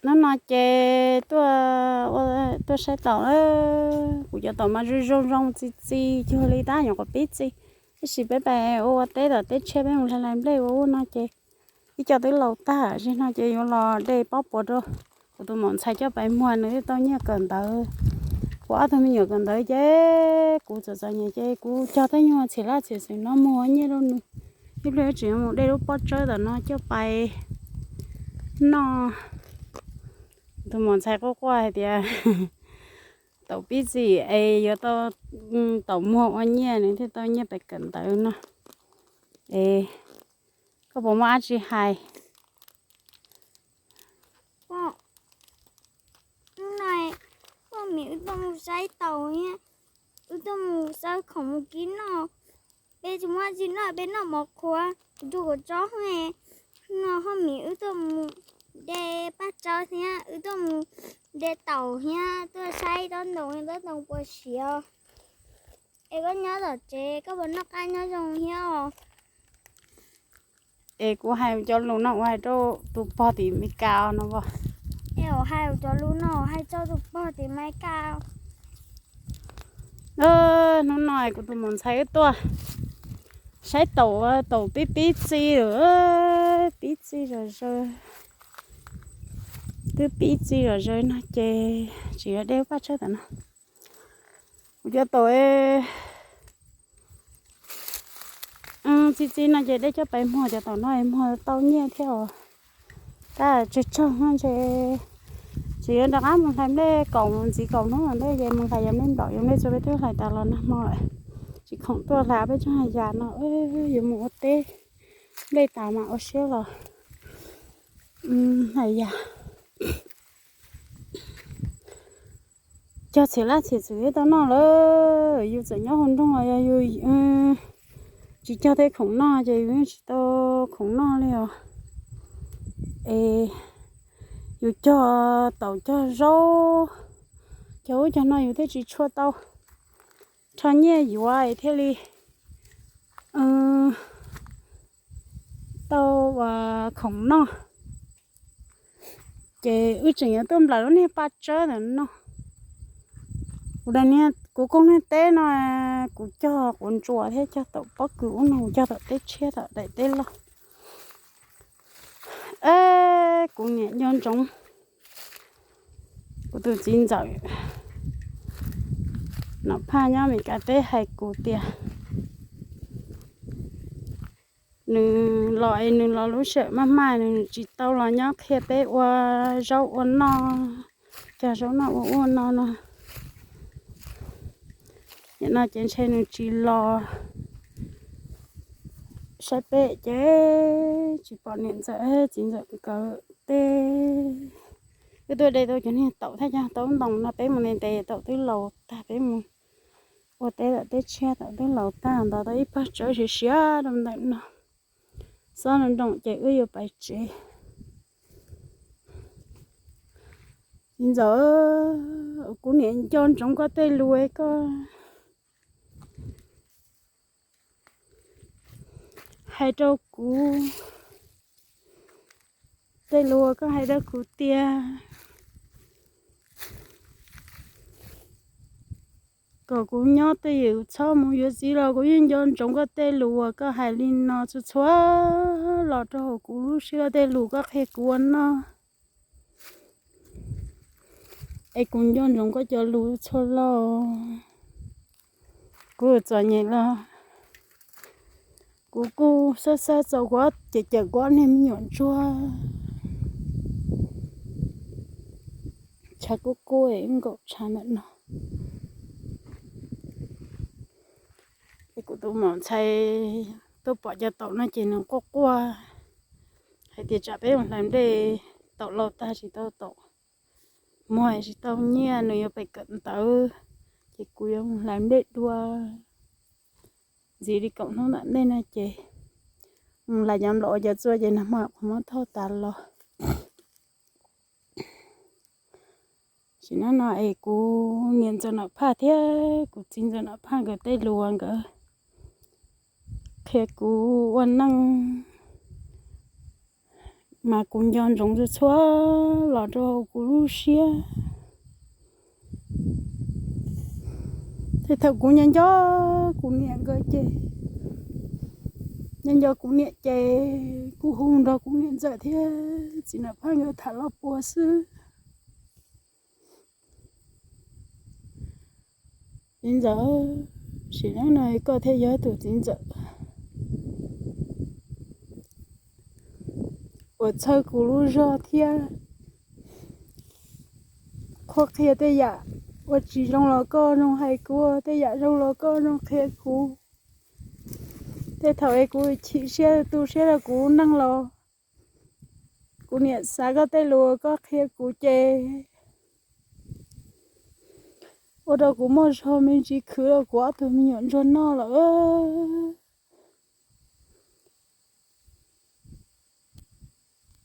Hnub no ces tuaj, tuaj saib taum, kuv cov taum mas zoo zoo zoo txi txi cuag li tab nyuam qhuav pib txi. Tab sis peb pais ua ua teb tom teb tshiab, peb mus hlais hlais nplej ua ua no ces ib co twb laus tag, zaum no ces yuav los de pob puas rau kuv tus maum ntxhais coj pais muag, nws thiaj tau nyiaj kawm ntawv. Kuv ob tug me nyuam kawm ntawv ces kuv txom txom nyem ces kuv cog tej nyuag txhim laj txhim xwm no muag ua nyiaj rau nws. Ib pliag tseem yuav mus de lub pob tsawb tom no coj pais noj. Tus maum ntxhais quaj quaj hais tias taum pib txi es yuav tau taum muag ua nyiaj nws thiaj tau nyiaj pais kawm ntawv no. Es koj puas muaj dab tsi hais? Hnub no poj niam wb tuaj mus saib taum thiab, wb tuaj mus xawb khoom mus kib noj. Peb tsis muaj dab tsi noj, peb noj mov qhuav, kuv tus kuv tsob heev. Hnub no poj niam wb tuaj mus de paj tsawb thiab wb tuaj mus de taum thiab tuaj saib tsob ntoo, tsob ntoo puas siav. Es koj nyob tom tsev koj puas noj qab nyob zoo thiab os? Es kuv hais cov lus no kuv hais rau tus pog tim Meskas no as. Es kuv hais cov lus no hais rau tus pog tim Meskas. Hnub no kuv tus maum ntxhais wb tuaj saib taum, taum pib pib txi lawm, pib txi zom zaws, twb pib txi zom zaws no ces tseem yuav de paj tsawb tom no. Kuv cov taum txi txi no ces de coj pais muag, cov taum no es muag tau nyiaj thiab os. Tab tsawg tsawg no ces tseem yuav rov qab mus hlais nplej kaum ntxiv kaum hnub ntej ces mus hlais yam nplej nplaum yam nplej txhua peb twb hlais tas los nag hmo lawm. Tsis khoom tuaj hlais peb tsob hais yas no, yuav mus ua teb nplej tas mas ua siab los hais yas. Cog txhim laj txhim xwm tau noj lawm, yus txawm nyob hauv nroog los yog yus tsis cog tej khoom noj ces yus yeej tsis tau khoom noj li os. Es yus cog taum cog zaub, cog ub cog no yus thiaj tsis tshua tau rho nyiaj yuav es thiaj li tau khoom noj. Ces wb tseem yuav tuaj nplawm lub niag paj tsawb ntawm no. Kuv daim niag, kuv kooj niag teb no, kuv cog quav ntsuas thiab cog taum pob kws ub no, kuv cog tom teb tshiab tom daim teb loj. Kuv niam nco ntsoov kuv tus txiv ntxawm Nom Phaj nyob Amelikas teb hais kuv tias nws los es nws los lub sij hawm maj maj, nws tsis tau los nyob qhia peb ua zaub ua noj, cog zaub noj ua ua no no. Nim no ces ntshe nws tsis los saib peb ces tsis pom niam ntxawm txiv ntxawm nkawd tej. Wb tuaj de tau cov niag taum thiab cov taub ntoo no, peb mus ntes ntes taum twb laus tag, peb mus ua teb tom teb tshiab taum twb laus tag, ntov tau ib pawg tsawb siav siav rau ntawm no. Xob nroos ces wb yuav pais tsev. Txiv ntxawm, kuv niam nco ntsoov koj tej lus, koj hais rau kuv, tej lus uas koj hais rau kuv tias kom kuv nyob twj ywm txhob mus yuav txiv los kuv yeej nco ntsoov koj tej lus uas koj hais li no txhua txhua los rau hauv kuv lub siab, tej lus koj qhia kuv ua noj. Es kuv nco ntsoov koj cov lus txhua los, kuv txom nyem los kuv kuj xab xab txaus kuv cem cem kuv niag me nyuam ntsuag, tshav kub kub nkaum tshav ntawm no. Es kuv tus maum ntxhais tuaj pom cov taum no ces nws quaj quaj hais tias tsam peb mus hlais nplej, taum laus tag tsis tau taum, muag tsis tau nyiaj, nws yuav pem kawm ntawv, ces kuv yuav mus hlais nplej dua. Ntxiv li kaum hnub ntawm ntej no ces mus hlais cov nplaum ua cov txua ces nag hmo qhuav muab thauj tas los. Sim neej no es kuv niam ntxawm Nom Phaj thiab kuv txiv ntxawm Nom Phaj nkawd tej lus uas nkawd qhia kuv ua neej, mas kuv nco ntsoov txhua txhua los rau kuv lub siab. Tej thaum kuv nyob nco kuv niam nkawd ces, nyob nco kuv niam ces kuv hu nrog kuv niam ntxawm thiab txiv Nam Phaj nkawd tham los puas xwb. Txiv ntxawm, sim neej no koj thiaj yog ib tug txiv ntxawm uas txhawb kuv lub zog thiab qhuab qhia tej yam uas tsis zoo los koj zoo hais kuv, tej yam zoo los koj zoo qhia kuv. Tej thaum es kuv chim siab tu siab rau kuv neej los kuv niam xav koj tej lus uas koj qhia kuv ces ua rau kuv muaj zog me ntsis khwv rau kuv ob tug me nyuam ntsuag noj lawm.